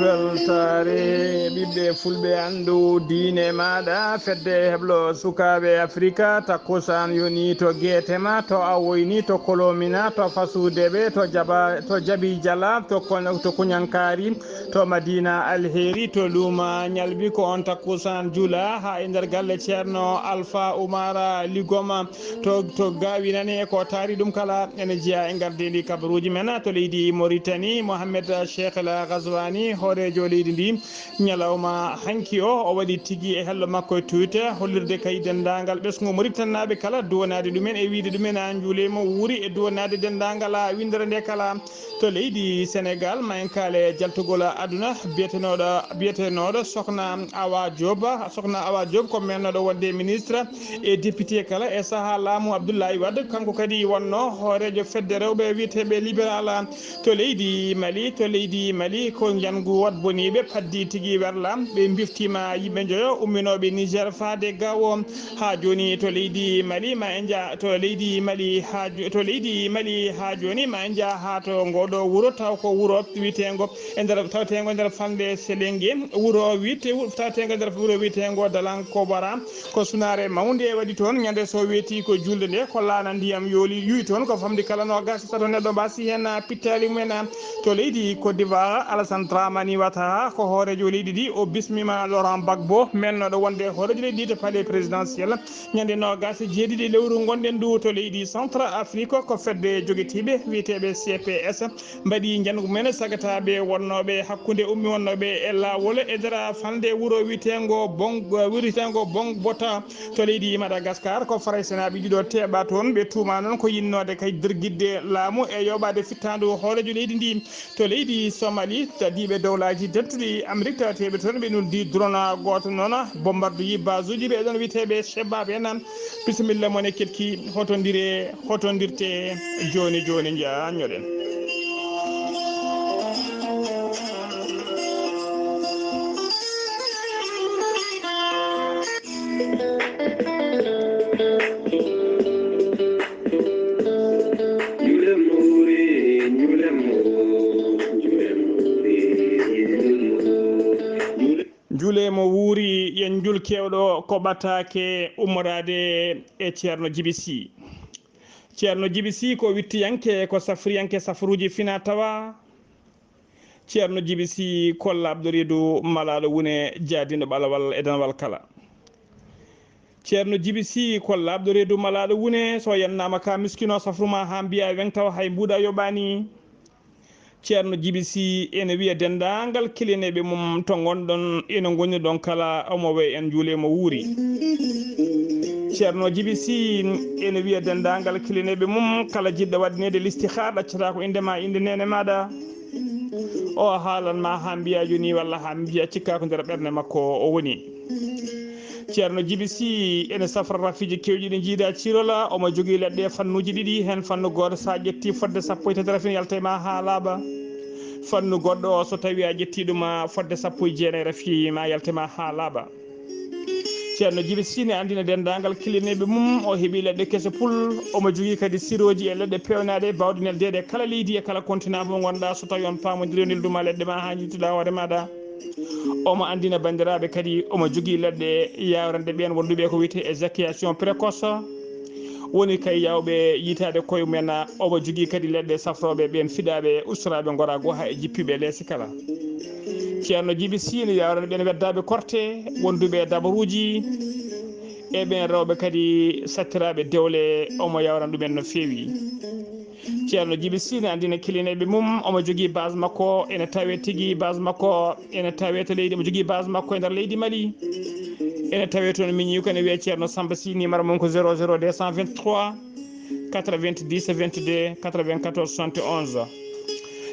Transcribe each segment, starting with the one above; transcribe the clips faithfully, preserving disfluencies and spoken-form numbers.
Weltaare ɓiɓɓe fulɓe, anndu diine maaɗa, fedde heblo sukaaɓe Afrika, takkusaan yoni to Geetema, to Awoyni, to Kolomina, to Fasudeɓe, to Jaba, to Jabi Jala, to Kon-, to Kuñankaari, to Madina Alheri, to Luuma Ñalbi, ko on takkusaan jula haa e nder galle Ceerno Alfa Umara Ligoma. To, to Gaawi nani e ko taari ɗum kala, ene jeyaa e ngardendi kabaruuji men. To leydi Moritani, Mohamed Cheikh El Ghazwani, hooreejo leydi ndi, ñalawma hanki o, o waɗi tigi e hello makko e Twitter, hollirde kay denndaangal ɓesngu Moritanaaɓe kala, duwanaade ɗumen e wiyde ɗumen, "Aan njuulee mo wuuri," e duwanaade denndaangal a winndere nde kala. To leydi Senegaal, ma en kaale jaltugol aduna, biyetenooɗo, biyetenooɗo Sokhna Awa Diop. Sokhna Awa Diop ko mennooɗo wonde ministre e député kala e sahaa laamu Abdoulaye Wade. Kanko kadi wonno hooreejo fedde rewɓe wiyeteeɓe libéral to leydi Mali. To leydi Mali, ko njanngu wat boniiɓe paddi tigi werla. Ɓe mbiftiima yimɓe njoyo umminooɓe Niger faade Gao. Haa jooni to leydi Mali, ma en nja-, to leydi Mali haa jo-, to leydi Mali haa jooni, ma en nja haa to ngoɗo wuro, taw ko wuro witeengo e nder, tawteengo e nder falnde Selenge, wuro wite-, wu-, tawteengo e nder wuro witeengo Dalankobara, ko sunaare mawnde waɗi toon. Ñande so weeti ko julde nde, ko laana ndiyam yooli, yuwi toon, ko famɗi kala noogas e tato neɗɗo mbasi heen pittaali mumen. To leydi Côte d'Ivoire, Alassane Dramani Ouattara ko hooreejo leydi ndi, o bismiima Laurent Gbagbo, mennooɗo wonde hooreejo leydi ndi to palais présidentiel. Ñande noogas e jeeɗiɗi lewru ngonɗen ndu, to leydi Centre Afrique, ko fedde jogitiiɓe wiyeteeɓe C P S mbaɗi njanngu men sagataaɓe wonnooɓe hakkunde ummi wonnooɓe e laawol e nder falnde wuro wiyeteengo Bong-, wiyeteengo Bong Bota to leydi Madagascar. Ko Faraysenaaɓe ɗiɗo teeɓa toon, ɓe tuuma noon ko yinnoode kay dirgidde laamu e yoɓaade fittaandu hooreejo leydi ndi. To leydi Somali, tadiiɓe dowlaaji dentuɗi Amrik tawateeɓe toon, ɓe nuldi drone gooto noon, bombardoyi basuuji ɓe ɗoon wiyeteeɓe Shebab en. Bisimilla mon e keɗki, hotondire, hotondirte jooni jooni, njaanñoɗen. Njulee mo wuuri, yen njul keewɗo ko ɓataake ummoraade e Ceerno Jibi Sih. Ceerno Jibi Sih ko wittiyanke, ko safriyanke safruuji fina tawa. Ceerno Jibi Sih ko laaɓɗo reedu malaaɗo wune jaadinɗo ɓalawal e danawal kala. Ceerno Jibi Sih ko laaɓɗo reedu malaaɗo wune, so yannaama ka miskino safru ma haa mbiya weŋ tawa hay mbuuɗa yoɓaani. Ceerno Jibi Sih ene wiya denndaangal kilineeɓe mum to ngonɗon, ina ngonirɗon kala, omo wee en njuulee mo wuuri. Ceerno Jibi Sih ene wiya denndaangal kilineeɓe mum kala jiɗɗo waɗaneede listihaar ɗaccata ko innde ma, innde neene maaɗa. O haalan ma haa mbiya yoni walla haa mbiya cikka ko nder ɓernde makko o woni. Ceerno Jibi Sih ene safra rafiiji keewɗi ɗi njiida ciirola. Omo jogii leɗɗe fannuuji ɗiɗi, heen fannu gooto so a ƴetti fodde sappo e tati rafi ne yalta e ma haa laaɓa. Fannu goɗɗo o so tawi a ƴetti ɗum a fodde sappo e jeenayi rafi ma yalta e ma haa laaɓa. Ceerno Jibi Sih ne anndina denndaangal kilineeɓe mum o heɓi leɗɗe kese pul. Omo jogii kadi sirooji e leɗɗe peewnaaɗe baawɗe neldeede e kala leydi e kala continent mo ngonɗa, so tawi on paamondiri o neldu ma leɗɗe ma haa njittuɗa hoore maaɗa. Omo anndina banndiraaɓe kadi omo jogii leɗɗe yawrande ɓeen wonduɓe ko wiyetee éjaculation précoce, woni kay yawɓe yiytaade koye mumen. Omo jogii kadi leɗɗe safrooɓe ɓeen fiɗaaɓe ustoraaɓe ngora goo haa e jippiiɓe leese kala. Ceerno Jibi Sih ne yawrana ɓeen weddaaɓe korte, wonduɓe e dabaruuji, e ɓeen rewɓe kadi sattiraaɓe dewle, omo yawrana ɗumen no feewi. Ceerno Jibi Sih ne anndina kilineeɓe mum, omo jogii base makko, ene tawee tigi base makko, ene tawee to leydi, omo jogii base makko e nder leydi Mali. Ene tawee toon miñi ko ene wiyee Ceerno Samba Sih, numéro mum ko zéro zéro deux cent vingt-trois quatre-vingt-dix vingt-deux quatre-vingt-quatorze soixante et onze.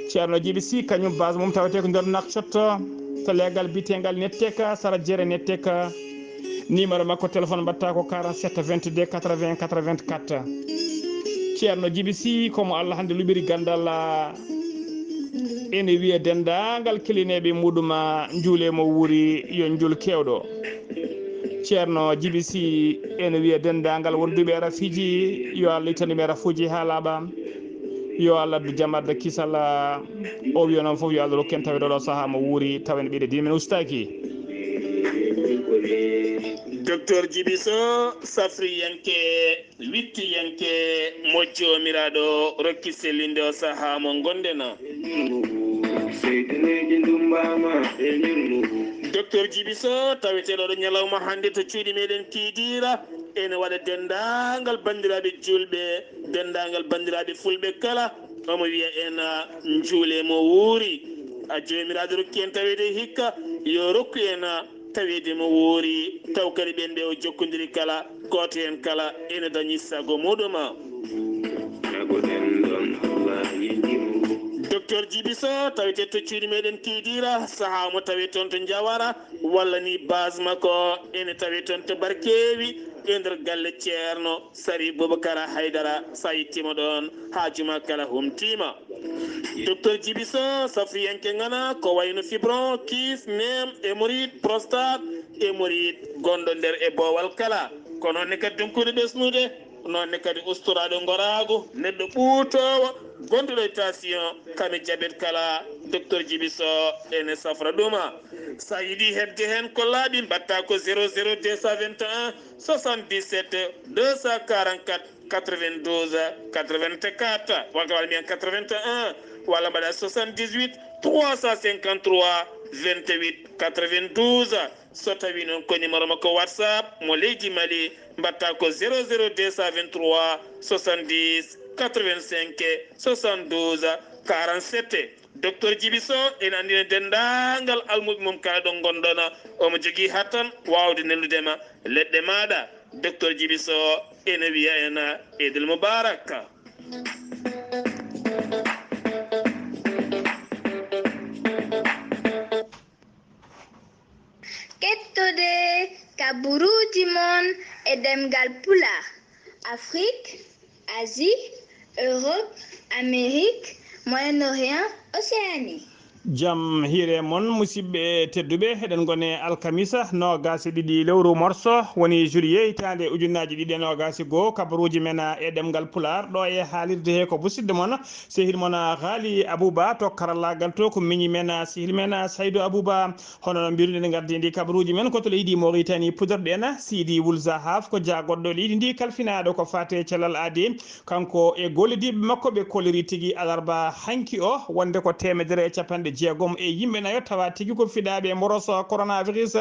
Ceerno Jibi Sih, kañum base mum tawetee ko nder Nouakchott, to leegal biyeteengal Netteka, sara jeere Netteka. Numéro makko téléphone mbaɗata ko quarante-sept vingt-deux quatre-vingts quatre-vingt-quatre. Ceerno Jibi Sih, ko mo Allah hannde luɓiri ganndal, ene wiya denndaangal kilineeɓe muɗum, njuulee mo wuuri, yo njuul keewɗo. Ceerno Jibi Sih ene wiya denndaangal wonduɓe e rafiiji, yo Allah ittan ɗum e rafuuji haa laaɓa. Yo Allah addu jam, adda kisal. O wiyo noon fof, yo Allah rokku en tawede oɗo sahaa mo wuuri, tawa ene ɓeyda diine men ustaaki. Docteur Djiby Sow, safriyanke, wittiyanke, mo Joomiraaɗo rokki sellinde o sahaa mo ngonɗen. Docteur Djiby Sow, taweteeɗo oɗo ñalawma hannde to cuuɗi meɗen Kiidiira, ene waɗa denndaangal banndiraaɓe juulɓe, denndaangal banndiraaɓe fulɓe kala, omo wiya en, njuule mo wuuri. A Joomiraaɗo rokki en taweede hikka, yo rokku en taweede mo wuuri, taw kadi ɓeen ɓe o jokkondiri kala, gooto heen kala ene dañi sago muɗum. Docteur Djiby Sow, tawetee to cuuɗi meɗen Kiidiira, sahaa mo tawe toon to Njawara, walla ni base makko ene tawe toon to Barkeewi, e nder galle Ceerno Sari Bubakara Haydara, so a yettiima ɗoon, haaju ma kala humtiima. Docteur Djiby Sow, safriyanke ŋana, ko wayno fibron, kyste, neem, hémorroïde, prostate, hémorroïde, gonɗo nder e boowal kala. Ko noon ne kadi donkude ɓesnude, noon ne kadi ustoraaɗo ngoraagu, neɗɗo ɓuutoowo, gonɗo e tension, kame diabète kala, Docteur Djiby Sow ene safra ɗuma. So a yiɗi heɓde heen ko laaɓi, mbaɗta ko zéro zéro deux cent vingt et un soixante-dix-sept deux cent quarante-quatre quatre-vingt-douze quatre-vingt-quatre, walla mbaɗa mbiyen quatre-vingt-un, walla mbaɗa soixante-dix-huit trois cent cinquante-trois vingt-huit quatre-vingt-douze. So tawi noon ko numéro makko WhatsApp mo leydi Mali, mbaɗta ko zéro zéro deux cent vingt-trois soixante-dix quatre-vingt-cinq soixante-douze quarante-sept. Docteur Djiby Sow ene anndina denndaangal almuɓe mum kala ɗo ngonɗon, omo jogii hattan waawde neldude ma leɗɗe maaɗa. Docteur Djiby Sow ene wiya en Eid el Mubarak. Kettode kaburuuji mon e ɗemngal Pulaar, Afrique, Asie, Europe, Amérique, Moyen-Orient, Océanie. Jam hiire mon, musidɓe tedduɓe, eɗen ngoni alkamisa noogaas e ɗiɗi lewru morso, woni juillet, hitaande ujunnaaji ɗiɗi e noogaas e goo. Kabaruuji men e ɗemngal Pulaar, ɗo e haalirde he ko musidɗo mon, sehil mon Ghali Abouba, to karallaagal to ko miñi men, sehil men Saydou Abouba. Hono no mbiruɗen, ngardi ndi kabaruuji men ko to leydi Mauritanie, puɗɗorɗen Sidi Wul Zahaf, ko jaagoɗɗo leydi ndi, kalfinaaɗo ko faate cellal aadi. Kanko e gollidiiɓe makko ɓe kolliri tigi alarba hanki o, wonde ko teemedere e capanɗe jeegom e yimɓe nayo tawa tigi ko fiɗaaɓe mboros coronavirus.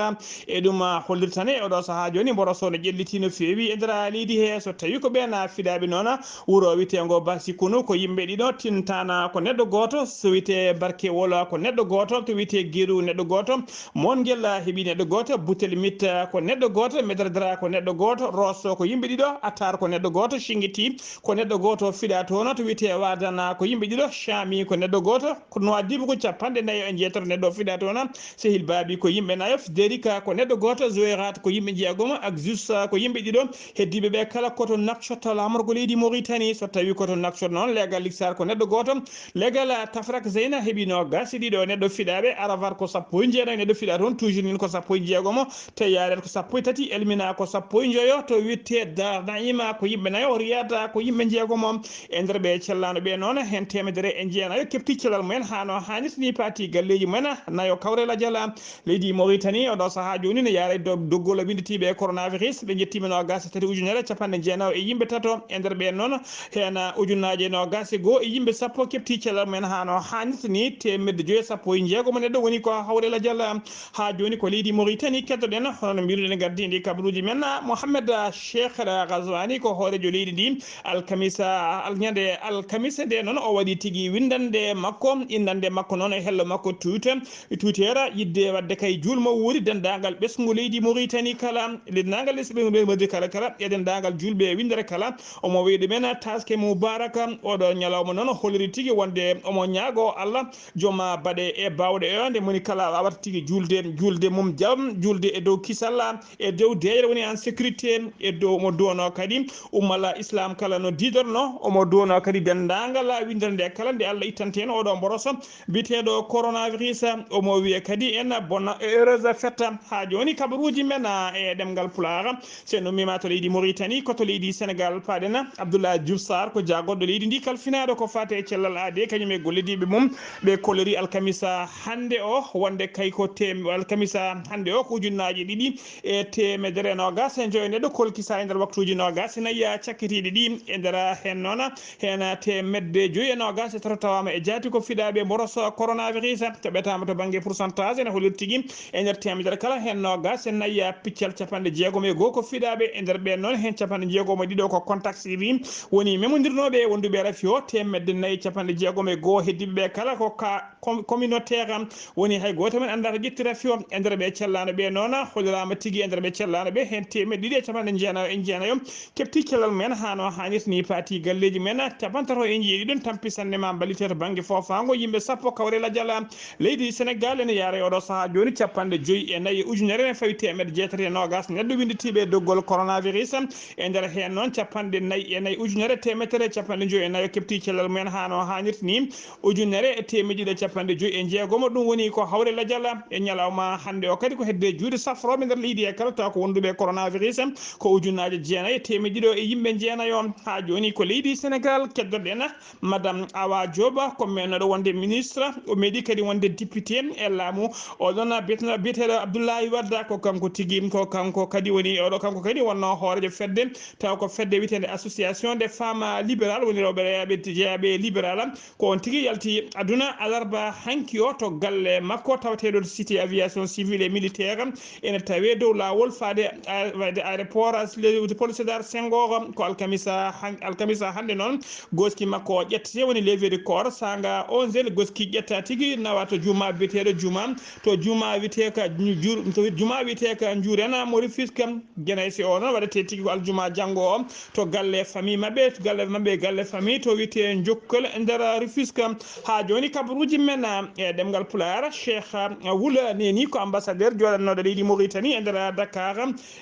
E ɗum hollirtane e oɗo sahaa jooni, mboros o no ƴelliti no feewi e nder leydi he. So tawi ko ɓeen fiɗaaɓe noon, wuro wiyeteengo Basikunu ko yimɓe ɗiɗo, Tintana ko neɗɗo gooto, so wiyetee Barkewol ko neɗɗo gooto, to wiyetee Geru neɗɗo gooto, Mongel heɓi neɗɗo gooto, Butel Mit ko neɗɗo gooto, Medradra ko neɗɗo gooto, Rosso ko yimɓe ɗiɗo, Atar ko neɗɗo gooto, Shingiti ko neɗɗo gooto fiɗaa toon, to wiyetee Wadana ko yimɓe ɗiɗo, Shami ko neɗɗo gooto, ko Nouadhibou ko capanɗe nayo e jeetati neɗɗo fiɗaa toon, Sehil Baabi ko yimɓe nayo, Derika ko neɗɗo gooto, Zouérat ko yimɓe jeegom, ak Zusa ko yimɓe ɗiɗo. Heddiiɓe ɓe kala ko to Nouakchott, laamorgo leydi Mauritanie. So tawi ko to Nouakchott noon, leegal Liksar ko neɗɗo gooto, leegal Tafrak Zeyna heɓi noogaas e ɗiɗo neɗɗo fiɗaaɓe, Aravar ko sappo e jeenayi neɗɗo fiɗaa toon, Toujinine ko sappo e jeegomo, Teyaret ko sappo e tati, Elmina ko sappo e joyo, to wiyetee Dar Naima ko yimɓe nayo, Riyada ko yimɓe jeegomo. E nder ɓe cellaano ɓe noon, heen teemedere e jeenayo kepti cellal mumen haa no haanirta ni, paati galleeji mumen nayo kawrel a jala. Leydi Mauritanie oɗo sahaa jooni ne yaara e dog-, doggol winnditiiɓe e coronavirus, ɓe njettiima noogaas e tati ujunere capanɗe jeenayo e yimɓe tato. E nder ɓeen noon, heen ujunnaaje noogaas e goo e yimɓe sappo kepti cellal mumen haa no haanirta ni, teemedde joyo e sappo e jeegomo neɗɗo woni ko hawrel a jala. Haa jooni ko leydi Mauritanie keddoɗen, hono no mbiruɗen, ngardi ndi kabaruuji men, Mohamed Cheikh Ghazouani ko hooreejo leydi ndi. Alkamisa, al-, ñande alkamisa nde noon, o waɗi tigi winndannde makko, innannde makko noon e hello makko Twitter, Twitter, yiɗde waɗde kay juulmo wuuri denndaangal ɓesngu leydi Mauritanie kala, denndaangal lesɗe ɓe, ɓe, ɓe kala, kala, e denndaangal juulɓe e winndere kala. Omo wiya ɗumen, taske mubaraka. Oɗo ñalawma noon holliri tigi wonde omo ñaago Allah, joom baɗe e baawɗe o, nde moni kala waawata tigi juulde, juulde mum jam, juulde e dow kisal, e dow deeƴre, woni en sécurité, e dow mo duwono kadi ummal Islam kala no diidorno, omo duwono kadi denndaangal winndere nde kala nde Allah ittante en oɗo mboroso biyeteeɗo Coronavirus, omo wiya kadi en bonne heureuse fête. Haa jooni kabaruuji men, ah, e ɗemngal Pulaar, so en ummiima to leydi Mauritanie, ko to leydi Sénégal paaɗen. Abdoulaye Diouf Sarr ko jaagorɗo leydi ndi kalfinaaɗo ko faati e cellal aadee, kañum e gollidiiɓe mum, ɓe kolori alkamisa hannde o, wonde kay ko tem-, alkamisa hannde o ko ujunnaaje ɗiɗi e teemedere e noogaas e joyo neɗɗo kolkisa e nder waktuuji noogaas e nayi cakkitiiɗi ɗi. E nder heen noon, heen teemedde joyi e noogaas e tato tawaama e jaati ko fiɗaaɓe mboros coronavirus, to ɓetaama to bannge pourcentage ene holliri tigi e nder teemedere kala heen noogaas e nayi piccal capanɗe jeegom e goo ko fiɗaaɓe. E nder ɓeen noon, heen capanɗe jeegom e ɗiɗo ko contact suivi, woni memondirnooɓe e wonduɓe rafi o, teemedde nayi capanɗe jeegom e goo heddiiɓe ɓe kala ko ka com-, communautaire, woni hay gooto men anndaa to ƴetti rafi o. E nder ɓe cellaano ɓe noon, holliraama tigi e nder ɓe cellaano ɓe, heen teemedde ɗiɗi e capanɗe jeenayo e jeenayo keɓti cellal mumen haa no haanirta ni, paati galleeji men, capanɗe tato e jeeɗiɗi ɗon tampi sanne ma mballite to bannge foofaango, yimɓe sappo kawre lajal leydi Senegaal ene yaara e oɗo sahaa jooni, capanɗe joyi e nayi e ujunere ene fawi teemedde jeetati e noogaas neɗɗo winnditiiɓe e doggol coronavirus. E nder heen noon, capanɗe nayi e nayi ujunere teemedere e capanɗe joyi e nayo keɓti cellal mumen haa no haanirta ni, ujunere e teemedde ɗiɗi e capanɗe joyi e jeegom. Ɗum woni ko hawre lajal e ñalawma hannde o. Kadi ko hedde juuɗe safrooɓe nder leydi e kala taw ko wonduɓe e coronavirus, ko ujunnaaje jeenayi e teemedde ɗiɗo e yimɓe jeenayo. Haa jooni ko leydi Senegaal keddoɗen. Madame Awa Diop, ko meenooɗo wonde ministre, o meeɗi kadi wonde député e laamu. Oɗon biyeteeɗo, biyeteeɗo Abdoulaye Wade, ko kanko tigi, ko kanko kadi woni, oɗo kanko kadi wonno hooreejo fedde, taw ko fedde wiyeteende Association des Femmes Libérales, woni rewɓe rewɓe jeyaaɓe libéral. Ko on tigi yalti aduna alarba hanki o to galle makko tawateeɗo to cité aviation civile et militaire, ene tawee dow laawol faade a-, faade aéroport Léopold Sédar Senghor. Ko alkamisa han-, alkamisa hannde noon, goski makko o ƴettete, woni levée de corps, saanga onze heures, goski ƴetta tigi nawa to juma biyeteeɗo juma, to juma wiyeteeka Nju-, to juma wiyeteeka Njuurena mo Rufisque. Genaysi o noon waɗete tigi ko aljuma janngo o to galle famille maɓɓe, to galle maɓɓe, galle famille to wiyetee Jokkal e nder Rufisque. Haa jooni kabaruuji men, eh, e ɗemngal Pulaar, Cheikh, eh, Wula Neni ko ambassadeur jooɗannooɗo leydi Mauritanie e nder Dakar.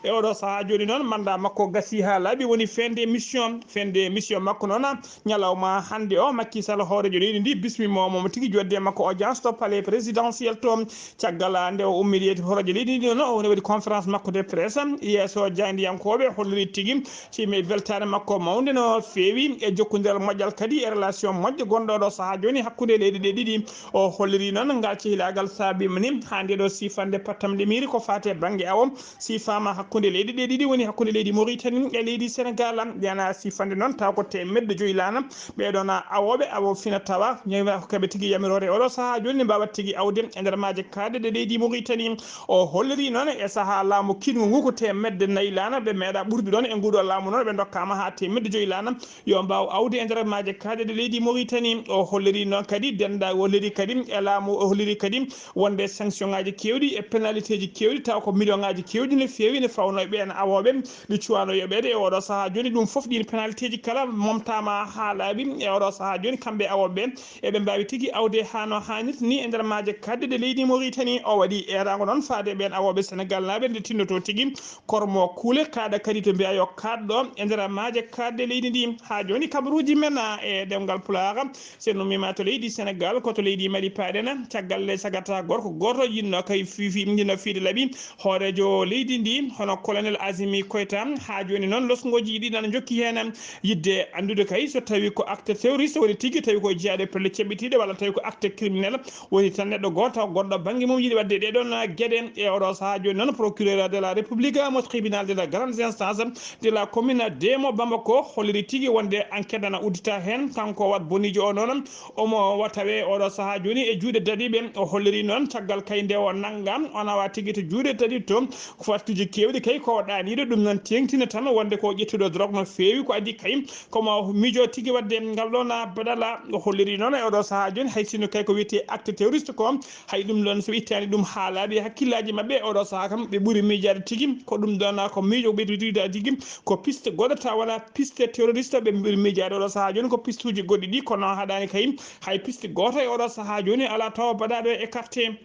E oɗo sahaa jooni noon, mandat makko gasi haa laaɓi, woni fin de mission. Fin de mission makko noon, ñalawma hannde o, Macky Sall, hooreejo leydi ndi, bismiima mo, mo tigi jodde makko audience to palais présidentiel to. Caggal nde o ummidi yetti hooreejo leydi ndi noon, o waɗi conférence makko de presse, yeeso jaayndiyankooɓe holliri tigi cimi weltaare makko mawnde no feewi e jokkondiral moƴƴal kadi e relation moƴƴo gonɗo ɗo sahaa jooni hakkunde leyɗe ɗe ɗiɗi. O holliri noon ngal cehilaagal saabiima ni haa nde ɗo siifande pattamɗe miiri ko faati e bannge awo. Siifaama hakkunde leyɗe ɗe ɗiɗi, woni hakkunde leydi Mauritanie e leydi Senegal. Ndeen siifande noon taw ko teemedde joyi laana. Ɓee ɗoon awooɓe, awo fina tawa, ñawi ko kaɓe tigi yamiroore oɗo sahaa jooni, ne mbaawa tigi awde e nder maaje kaaɗe ɗe leydi Mauritanie. O holliri noon e sahaa laamu kiiɗngu ngu ko teemedde nayi laana, ɓe meeɗa ɓurdude ɗoon e nguɗo laamu noon, ɓe ndokkaama haa teemedde joyi laana. Yo mbaaw awde e nder maaje kaaɗe ɗe leydi Mauritanie. O holliri noon kadi dennda-, o holliri kadi e laamu, o holliri kadi wonde sanction ŋaaji keewɗi e pénalité ji keewɗi, taw ko million ŋaaji keewɗi ne feewi ne fawno e ɓeen awooɓe ɗi cuwano yoɓeede e oɗo sahaa jooni. Ɗum fof, ɗiin pénalité ji kala momtaama haa laaɓi e oɗo sahaa jooni. Kamɓe awooɓe ɓe, eɓe mbaawi tigi awde haa no haanirta ni e nder maaje kaaɗɗe ɗe leydi Mauritanie. O waɗi eeraango noon faade e ɓeen awooɓe Senegal naaɓe nde tinnoto tigi kormo kuule kaaɗa kadi to mbiya yo kaaɗɗo e nder maaje kaaɗɗe leydi ndi. Haa jooni kabaruuji men, ah, e ɗemngal Pulaar, so en ummiima to leydi Senegal, ko to leydi Mali paaɗen. Caggal nde sagata gorko gooto yiɗno kay fi-, fi-, yiɗno fiide laaɓi hooreejo leydi ndi, hono colonel Azimi Koyta. Haa jooni noon, losngooji ɗi nana njokki heen yiɗde anndude kay so tawi ko acte terroriste woni tigi, tawi ko jiyaaɗe pelle ceɓɓitiiɗe, walla tawi ko acte criminel woni tan neɗɗo gooto, taw goɗɗo bannge mum yiɗi waɗde ɗee ɗoon geɗe. E oɗo sahaa jooni noon, procureur de la République mo tribunal de la grande instance de la commune de mo Bamako holliri tigi wonde enquête nana uddita heen. Kanko Wad Bonijo o noon, omo wa-, tawe oɗo sahaa jooni e juuɗe dadiiɓe. O holliri noon caggal kay nde o nannga, o nawa tigi to juuɗe dadiiɓe to, ko fattuji keewɗi kay ko o ɗaaniiɗo. Ɗum noon teeŋtina tan wonde ko ƴettuɗo drogue no feewi, ko adii kay komo miijo tigi waɗde ngal ɗoon badala. O holliri noon e oɗo sahaa jooni, hay sinno kay ko wiyetee acte terroriste ko, hay ɗum ɗoon so ittaani ɗum haa laaɓi e hakkillaaji maɓɓe, oɗo sahaa kam ɓe ɓuri miijaade tigi. Ko ɗum ɗoon ko miijo ɓe ɓuri tigi ko piste goɗɗo tawa wonaa piste terroriste ɓe ɓuri miijaade oɗo sahaa jooni, ko pistuuji goɗɗi ɗi, kono haɗaani kay hay piste gooto e oɗo sahaa jooni alaa tawa baɗaaɗo e écarté.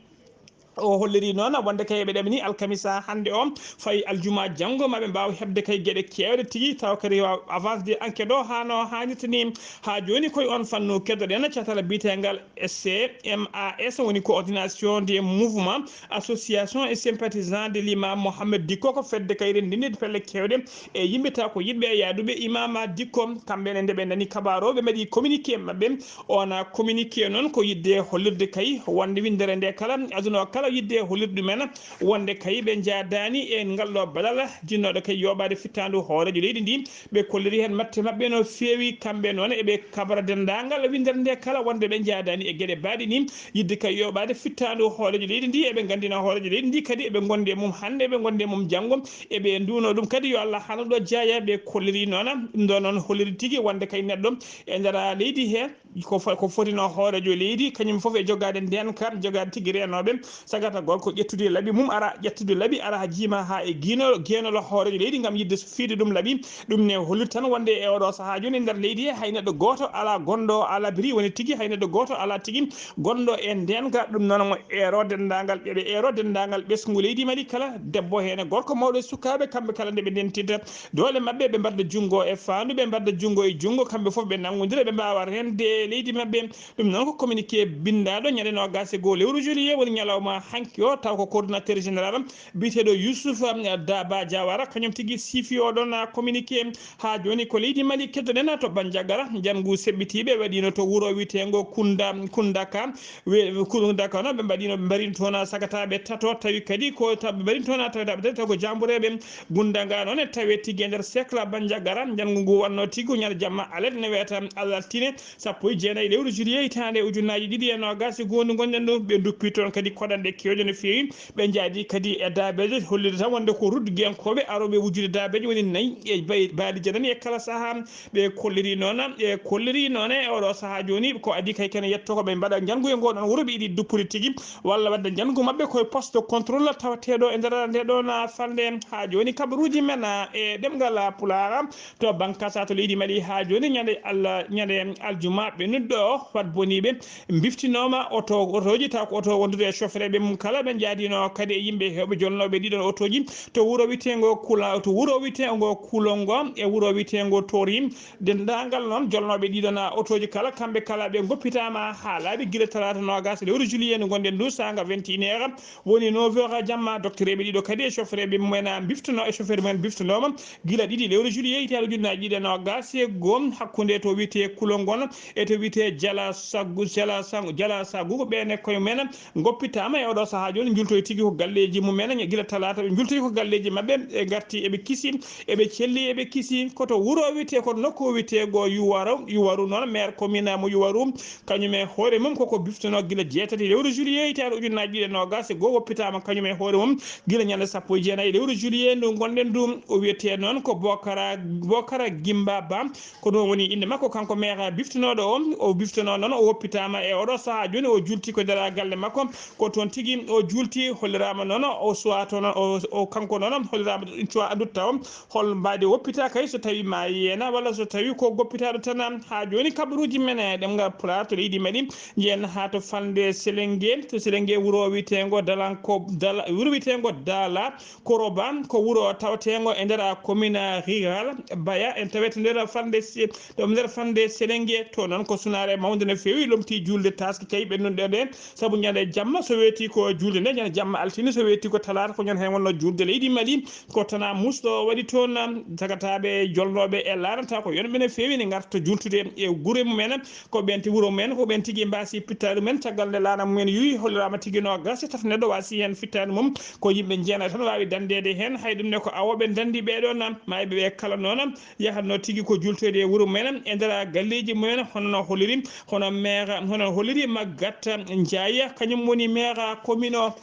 O holliri noon wonde kay ɓe ɗamini alkamisa hannde o, fayi aljuma janngo, ma ɓe mbaaw heɓde kay geɗe keewɗe tigi, taw kadi wa-, avance de enquête o haa no haanirta ni. Haa jooni koye on fannu keddoɗen catal biyetengal C M A S, woni coordination des mouvements, associations et sympathisants de l'imam Mohamed Dicko, ko fedde kay renndinde pelle keewɗe e yimɓe taw ko yiɗɓe e yaaduɓe imama Dicko. Kamɓe ne nde ɓe nani kabaru o, ɓe mbaɗi communiqué maɓɓe. On communiqué noon ko yiɗde hollirde kay wonde winndere nde kala, aduna o kala yiɗde hollirde ɗumen wonde kay ɓe njaadaani e ngal ɗo balal jinnooɗo kay yooɓaade fittaandu hooreejo leydi ndi. Ɓe kolliri heen matte maɓɓe no feewi, kamɓe noon eɓe kabara denndaangal winndere nde kala wonde ɓe njaadaani e geɗe baaɗe ni, yiɗde kay yooɓaade fittaandu hooreejo leydi ndi. Eɓe nganndina hooreejo leydi ndi kadi eɓe ngondi e mum hannde, eɓe ngondi e mum janngo, eɓe nduuno ɗum kadi yo Allah haɗan ɗo jaaya. Ɓe kolliri noon, ɗum ɗo noon holliri tigi wonde kay neɗɗo e nder leydi he ko fo-, ko fotino hooreejo leydi, kañum fof e jogaade ndeenka, jogaade tigi reenooɓe. Sagata gorko ƴettude laɓi mum, ara ƴettude laɓi, ara jiima haa e giino-, geenol hooreejo leydi ngam yiɗde fiide ɗum laɓi. Ɗum ne holliri tan wonde e oɗo sahaa jooni e nder leydi he, hay neɗɗo gooto alaa gonɗo à l'abri, woni tigi hay neɗɗo gooto alaa tigi gonɗo e ndeenka. Ɗum noon mo eero denndaangal, eɓe eero denndaangal ɓesngu leydi Mali kala, debbo heen e gorko, mawɗo e sukaaɓe, kamɓe kala nde ɓe ndentita doole maɓɓe, ɓe mbadda junngo e faandu, ɓe mbadda junngo e junngo, kamɓe fof ɓe nanngodira, ɓe mbaawa reende leydi maɓɓe. Ɗum noon ko communiqué binndaaɗo ñande noogaas e goo lewru juillet, woni ñalawma hanki o, taw ko coordinateur général biyeteeɗo Youssouf, um, Daba Diawara, kañum tigi siifi oɗon, uh, communiqué. Haa jooni ko leydi Mali keddoɗen to Bandiagara, njanngu seɓɓitiiɓe waɗiino to wuro wiyeteengo Kunda, Kundaka. We-, Kundaka noon ɓe mbaɗiino, ɓe mbarino toon sagataaɓe tato, tawi kadi ko ta-, ɓe mbarino toon tawetaaɓe tato, tawi ko jaambureeɓe Gunda nga noon e tawe tigi e nder cercle Bandiagara. Njanngu ngu wonnoo tigi ko ñande jamma alet ne wiyata alartine. Sappo e jeenayi lewru juillet hitaande ujunnaaji ɗiɗi e noogaas e goondu ngonɗen ɗo, ɓe nduppi toon kadi koɗanɗe keewɗe no feewi. Ɓe njaadi kadi e daabeeje, hollirde tan wonde ko ruddugenkooɓe arooɓe wujude daabeeje woni nayi e bay-, baali janani e kala sahaa. Ɓe kolliri noon, ɓe kolliri noon e oɗo sahaa jooni ko adii kay kene yetto ko ɓe mbaɗa njanngu e ngoo ɗoon wuro, ɓe yiɗi duppude tigi walla waɗde njanngu maɓɓe koye poste de contrôle tawateeɗo e nder nde ɗoon falnde. Haa jooni kabaruuji men e ɗemngal Pulaar to Bankasa to leydi Mali haa jooni ñande Allah, ñande aljuma ɓe nuddo fat boniiɓe mbiftinooma oto, otooji taw ko oto wondude e chauffeur ɓe mum kala ɓe njaadino kadi e yimɓe heewɓe jolnooɓe ɗiɗon otooji to wuro witeengo Kula, to wuro witeengo Kulongo e wuro witeengo Tori. Denndaangal noon jolnooɓe ɗiɗon otooji kala kamɓe kala ɓe ngoppitaama haa laaɓi gila talaata noogaas lewru juillet ndu ngonɗen ndu saanga vingt et une heures. Woni neuf heures jamma, doctereeɓe ɗiɗo kadi e chauffeurɓe mumen, a, mbiftuno-, e chauffeur mumen mbiftunooma gila ɗiɗi lewru juillet hitaande ujunnaaji ɗiɗi e noogaas e goo, hakkunde to wiyetee Kulongon e to wiyetee Jala Saggu, Jala Sangu, Jala Saggu, ko ɓeen e koye mumen ngoppitaama e oɗo sahaa jooni, njultoyi tigi ko galleeji mumen, gila talaata ɓe njultoyi ko galleeji maɓɓe, ɓe ngarti eɓe kisi, eɓe celli, eɓe kisi, ko to wuro wiyetee, ko nokku wiyetee go Yuwaru, Yuwaru noon, maire commune mo Yuwaru, kañum e hoore mum koko biftono gila jeetati lewru juillet hitaande ujunnaaji ɗiɗi e noogaas e goo, woppitaama kañum e hoore mum gila ñande sappo e jeenayi lewru juillet ndu ngonɗen ndu. O wiyetee noon ko Bokara, Bokara Gimba Ba, ko ɗum woni innde makko, kanko maire biftonooɗo o. O biftonoo noon, o woppitaama e oɗo sahaa jooni, o julti ko nder galle makko, ko toon tigi o julti, holliraama noon o suwaa toon, o, o kanko noon holliraama ɗum cuwaa addude taw hol mbaadi woppita kay so tawi ma yeena walla so tawi ko goppitaaɗo tan. Haa jooni kabaruuji men e ɗemngal Pulaar to leydi Mali, njeyen haa to falnde Selenge, to Selenge wuro wiyeteengo Dalanko, Dala, wuro wiyeteengo Dala Koroba, ko wuro taweteengo e nder commune rural Baya, en tawete nder falnde Se-, ɗo nder falnde Selenge. To noon ko sunaare mawnde no feewi, lomti juulde taaske kay ɓennunɗe nde, sabu ñande jamma so weeti ko juulde nde, ñande jamma altine so weeti ko talaata, ko ñande heen wonno juulde leydi Mali. Ko tana musɗo waɗi toon, um, tagataaɓe jolnooɓe e laana, taw ko yonɓe no feewi ne ngarta juultude e gure mumen. Ko ɓen ti wuro mumen, ko ɓen tigi mbaasi pittaali mumen. Caggal nde laana mumen yuwi, holliraama tigi no gasi, tata neɗɗo waasi heen fittaali mum. Ko yimɓe jeenayi tan waawi danndeede heen. Hay ɗum ne ko awooɓe ndanndi ɓee ɗoo nam, maa ɓe ɓe kala noon yahatno tigi ko juultoyde e wuro mumen, e nder galleeji mumen, hono no holliri, hono maire, hono holliri Magatte Ndiaye, kañum woni maire commune o.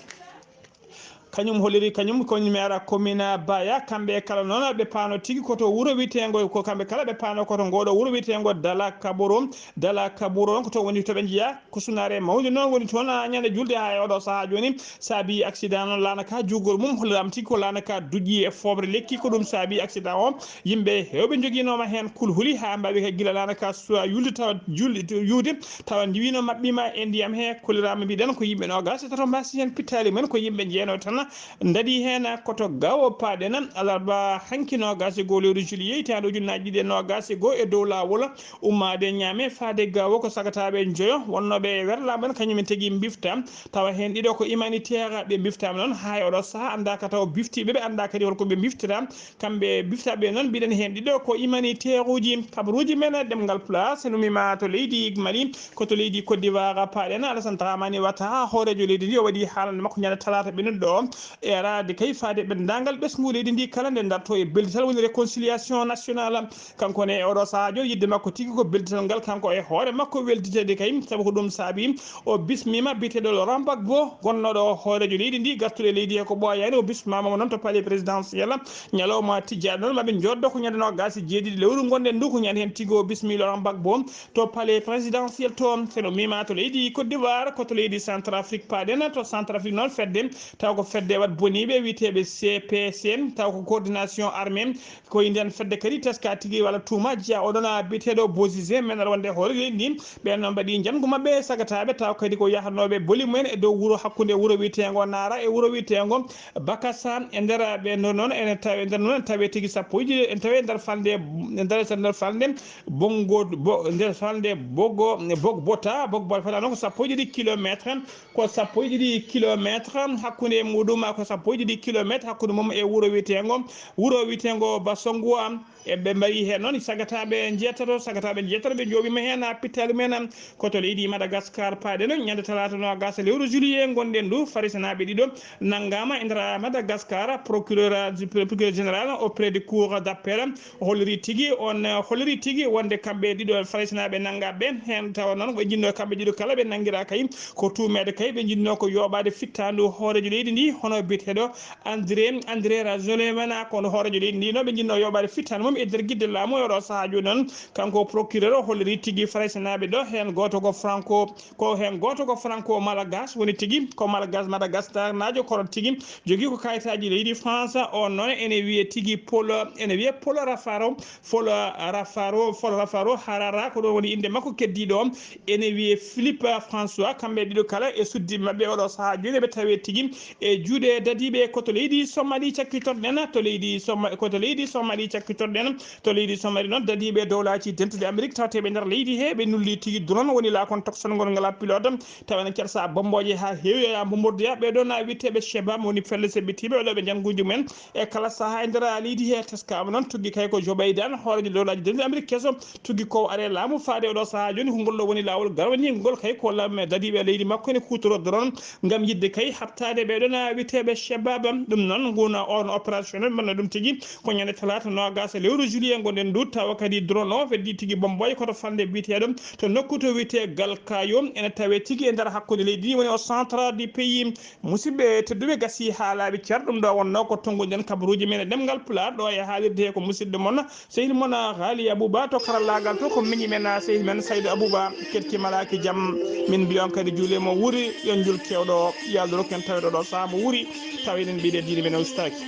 Kañum holliri, kañum ko maire commune Baya, kamɓe kala noon ɓe paano tigi ko to wuro wiyeteengo, ko kamɓe kala ɓe paano ko to ngooɗo wuro wiyeteengo Dala Kaboro. Dala Kaboro on ko to woni to ɓe njiya ko sunaare mawnde noon woni toon, a, ñande julde haa e oɗo sahaa jooni. Saabi accident noon laana ka juugol mum holliraama tigi ko laana ka duƴƴi e fooɓre lekki, ko ɗum saabi accident o. Yimɓe heewɓe njogiinooma heen kulhuli haa mbaawi kay gila laana ka suwa yulde tawa julde, yuude tawa ndiwiino maɓɓiima e ndiyam he. Kolliraama mbiɗen ko yimɓe noogaas e tato mbaasi heen pittaali mum en, ko yimɓe jeenayo tan ndaɗi heen. Ko to Gaawo paaɗen alarba hanki noogaas e goo lewru juillet hitaande ujunnaaji ɗiɗi e noogaas e goo e dow laawol ummaade Ñaame faade Gaawo ko sagataaɓe njoyo wonnooɓe e werlaamu en kañum en tigi mbifta, tawa heen ɗiɗo ko humanitaire, ɓe mbiftaama noon haa e oɗo sahaa anndaaka taw biftiiɓe ɓe anndaa kadi holko ɓe mbiftira. Kamɓe biftaaɓe noon mbiɗen heen ɗiɗo ko humanitaire uji. Kabaruuji men ɗemngal Pulaar so numiima to leydi Mali, ko to leydi Côte d'Ivoire paaɗen. Alassane Dramane Ouattara hooreejo leydi ndi o waɗi haalande makko ñande talaata ɓennuɗo ɗo e araade kay faade ɓenndaangal ɓesngu leydi ndi kala nde darto e beldital woni réconciliation nationale. Kanko ne e oɗo sahaa jooni yidde makko tigi ko beldital ngal kanko e hoore makko welditede kay, sabu ko ɗum saabi o bismiima biyeteeɗo Laurent Gbagbo gonnooɗo hooreejo leydi ndi gartuɗo e leydi he ko ɓooyaani. O bismaama mo noon to palais présidentiel ñalawma tijjaaɗo noon maɓe njoddo ko ñande noogaas e jeeɗiɗi lewru ngonɗen ndu, ko ñande heen tigi o bismi Laurent Gbagbo to palais présidentiel toon. Seno miima to leydi Côte d'Ivoire ko to leydi Centrafrique paaɗen. To Centrafrique noon fedde taw ko fedde wat boniiɓe wiyeteeɓe C P C, taw ko coordination armée. Ko e nden fedde kadi teska tigi walla tuuma jeya oɗon a biyeteeɗo Bozizé men aɗa wonde hoore leydi ndi. Ɓen noon mbaɗi njanngu maɓɓe e sagataaɓe taw kadi ko yahanooɓe boli mumen e dow wuro hakkunde wuro wiyeteengo Naara e wuro wiyeteengo Bakasa. E nder ɓen ɗo noon ene tawe nder noon tawe tigi sappo e ɗiɗi, en tawe nder falnde, nder nder falnde Bongo bo nder falnde Bogo Bogbota Bogbota fala noon ko sappo e ɗiɗi kilometre. Ko sappo e ɗiɗi kilometre hakkunde muɗum, ko sappo e ɗiɗi kilometre hakkunde mum e wuro wiyeteengo wuro wiyeteengo Basongoa. E ɓe mbayi heen noon sagataaɓe njeetato, sagataaɓe njeetato ɓe njooɓiima heen haa pittaali mumen ko to leydi Madagascar paaɗen. Ñande talaata noogaas lewru juillet ngonɗen ndu, Farisinaaɓe ɗiɗo nanngaama e nder Madagascar. Procureur, procureur général auprès du cour d'appel holliri tigi on, holliri tigi wonde kamɓe ɗiɗo Farisinaaɓe nanngaaɓe heen, tawa noon ɓe njinnoo kamɓe ɗiɗo kala ɓe nanngiraa kay ko tuumeede kay ɓe njinnoo ko yooɓaade fittaandu hooreejo leydi ndi, hono biyeteeɗo André, André Rajoelina, kono hooreejo leydi ndi no ɓe njinnoo yooɓaade fittaandu mum e nder gidde laamu e oɗo sahaa jooni noon. Kanko procureur o holliri tigi Faraysenaaɓe ɗo, heen gooto ko Franco, ko heen gooto ko Franco Malagas woni tigi, ko Malagas Madagascar naajo kono tigi jogii ko kayitaaji leydi France. On noon ene wiyee tigi Paul, ene wiyee Paul Rafaro, Paul Rafaro, Paul Rafaro Harara, ko ɗo woni innde makko keddiiɗo o. Ene wiyee Philippe François, kamɓe ɗiɗo kala e suddiiɓe maɓɓe oɗo sahaa jooni ɓe tawee tigi e juuɗe dadiiɓe ko to leydi Somali cakkitorɗen, to leydi Soma-, ko to leydi Somali cakkitorɗen, to leydi Somali noon dadiiɓe dowlaaji dentuɗi Amerik tawteeɓe nder leydi he, ɓe nulli tigi drone woni laakon toksongol ngal pilote, tawa ene kersa bombooje haa heewi, yaa mbombordiya. Ɓee ɗoo na wiyteeɓe Shebab woni felle seɓɓitiiɓe, oɗo ɓe njannguuji mumen e kala sahaa e nder leydi he. Teskaama noon tuggi kay ko Joe Biden, hooreejo dowlaaji dentuɗi Amerik keso, tuggi ko are laamu faade oɗo sahaa jooni, ko ngol ɗo woni laawol garwaniingol kay ko lamme dadiiɓe leydi makko ene kuutoroo drone ngam yiɗde kay haɓtaade ɓee ɗoo na wiyteeɓe Shebab. Ɗum noon nguna on opération noon mbanno ɗum tigi ko ñande talaata noogaas lewru juillet ngonɗen ndu, tawa kadi drone o weddi tigi bombooje ko to falnde biyeteeɗo to nokku to wiyetee Galkayo, ene tawee tigi e nder hakkunde leydi ndi woni au centre du pays. Musidɓe tedduɓe, gasi haa laaɓi cer, ɗum ɗo wonnoo ko tonnguɗen kabaruuji men e ɗemngal Pulaar ɗo e haalirde he ko musidɗo mon sehil mon Haali Abuba, to karallaagal to ko miñi men sehil men Saydu Abuba. Keɗki malaaki jam, min mbiyon kadi juule mo wuuri, yo njul kewɗo yaldu rokku en tawde ɗo sahaa mo wuuri, tawa eɗen mbiɗe diine men ustaaki.